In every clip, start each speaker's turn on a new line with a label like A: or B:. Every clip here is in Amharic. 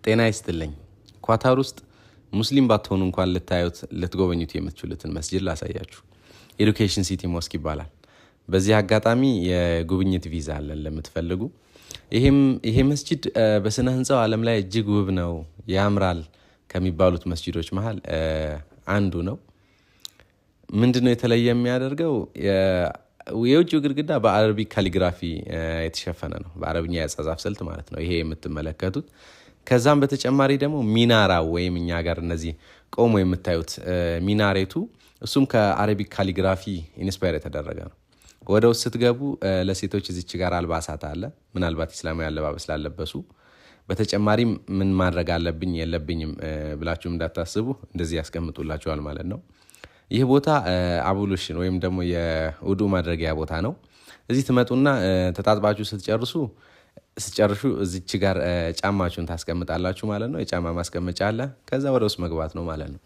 A: ጤና ይስጥልኝ። ኳታር ውስጥ ሙስሊም ባትሆኑ እንኳን ልታዩት ልትጎበኙት የምትችሉትን መስጂድ ላሳያችሁ። Education City Mosque ይባላል። በዚህ አጋጣሚ የጉብኝት ቪዛ አለን ለምትፈልጉ። ይሄ መስጂድ በስነ ህንፃው ዓለም ላይ እጅግ ውብ ነው፣ ያምራል ከሚባሉት መስጂዶች መሀል አንዱ ነው። ምንድን ነው የተለየ የሚያደርገው? የውጭው ግድግዳ በ Arabic calligraphy የተሸፈነ ነው። በአረብኛ የአጻጻፍ ስልት ማለት ነው ይሄ የምትመለከቱት። ከዛም በተጨማሪ ደግሞ ሚናራ ወይም እኛ ጋር እነዚህ ቆሞ የምታዩት ሚናሬቱ እሱም ከ Arabic calligraphy inspire የተደረገ ነው። ወደ ውስጥ ስትገቡ ለሴቶች እዚች ጋር አልባሳት አለ፣ ምናልባት ኢስላማዊ አለባበስ ላለበሱ። በተጨማሪም ምን ማድረግ አለብኝ የለብኝም ብላችሁም እንዳታስቡ እንደዚህ ያስቀምጡላችኋል ማለት ነው። ይህ ቦታ ablution ወይም ደግሞ የውዱ ማድረጊያ ቦታ ነው። እዚህ ትመጡና ተጣጥባችሁ ስትጨርሹ እዚች ጋር ጫማችሁን ታስቀምጣላችሁ ማለት ነው። የጫማ ማስቀመጫ አለ። ከዛ ወደ ውስጥ መግባት ነው ማለት ነው።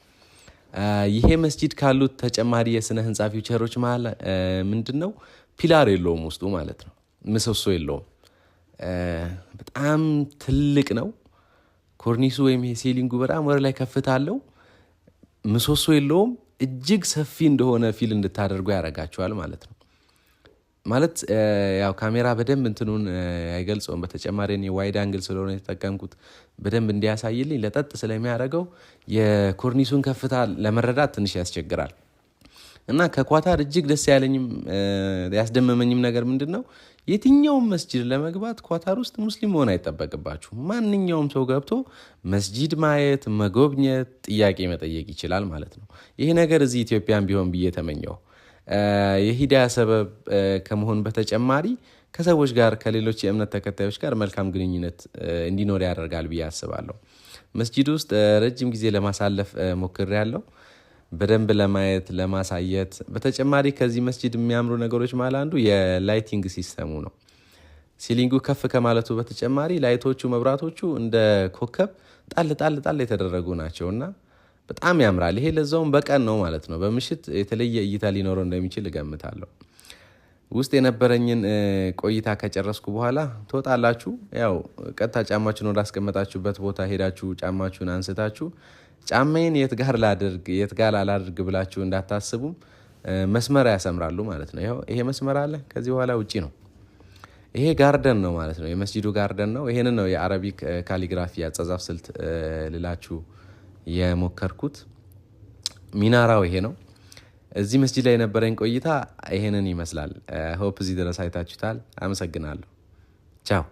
A: ይሄ መስጂድ ካሉት ተጨማሪ የስነ ህንፃ feature ኦች መሀል ምንድን ነው? Pillar የለውም ውስጡ ማለት ነው። ምሰሶ የለውም። በጣም ትልቅ ነው። ኮርኒሱ ወይም ይሄ ceiling ኡ በጣም ወደ ላይ ከፍታ አለው። ምሰሶ የለውም። እጅግ ሰፊ እንደሆነ feel እንድታደርጉ ያደርጋችኋል ማለት ነው። ማለት ያው ካሜራ በደንብ እንትኑን አይገልጸውም። በተጨማሪ እኔ wide angle ስለሆነ የተጠቀምኩት በደንብ እንዲያሳይልኝ ለጠጥ ስለሚያደርገው የኮርኒሱን ከፍታ ለመረዳት ትንሽ ያስቸግራል። እና ከኳታር እጅግ ደስ ያለኝም ያስደመመኝም ነገር ምንድን ነው? የትኛውም መስጂድ ለመግባት ኳታር ውስጥ ሙስሊም መሆን አይጠበቅባችሁ። ማንኛውም ሰው ገብቶ መስጂድ ማየት፣ መጎብኘት፣ ጥያቄ መጠየቅ ይችላል ማለት ነው። ይሄ ነገር እዚህ ኢትዮጵያም ቢሆን ብዬ ተመኘሁ። የሂዳያ ሰበብ ከመሆን በተጨማሪ ከሰዎች ጋር ከሌሎች የእምነት ተከታዮች ጋር መልካም ግንኙነት እንዲኖር ያደርጋል ብዬ አስባለሁ። መስጂድ ውስጥ ረጅም ጊዜ ለማሳለፍ ሞክሬያለሁ። በደንብ ለማየት፣ ለማሳየት። በተጨማሪ ከዚህ መስጂድ የሚያምሩ ነገሮች መሀል አንዱ የ lighting system ኡ ነው። Ceiling ኡ ከፍ ከማለቱ በተጨማሪ light ኦቹ፣ መብራቶቹ እንደ ኮከብ ጣል ጣል ጣል የተደረጉ ናቸው እና በጣም ያምራል። ይሄ ለዛውም በቀን ነው ማለት ነው። በምሽት የተለየ እይታ ሊኖረው እንደሚችል እገምታለሁ። ውስጥ የነበረኝን ቆይታ ከጨረስኩ በኋላ ትወጣላችሁ። ያው ቀጥታ ጫማችሁን ወዳስቀመጣችሁበት ቦታ ሄዳችሁ ጫማችሁን አንስታችሁ ጫማዬን የት ጋር ላድርግ የት ጋር ላላድርግ ብላችሁ እንዳታስቡም መስመር ያሰምራሉ ማለት ነው። ይኸው ይሄ መስመር አለ። ከዚህ በኋላ ውጪ ነው። ይሄ garden ነው ማለት ነው። የመስጂዱ garden ነው። ይሄንን ነው የ Arabic calligraphy አጻጻፍ ስልት ልላችሁ የሞከርኩት። ሚናራው ይሄ ነው። እዚህ መስጂድ ላይ የነበረኝ ቆይታ ይሄንን ይመስላል። Hope እዚህ ድረስ አይታችሁታል። አመሰግናለሁ። ቻው።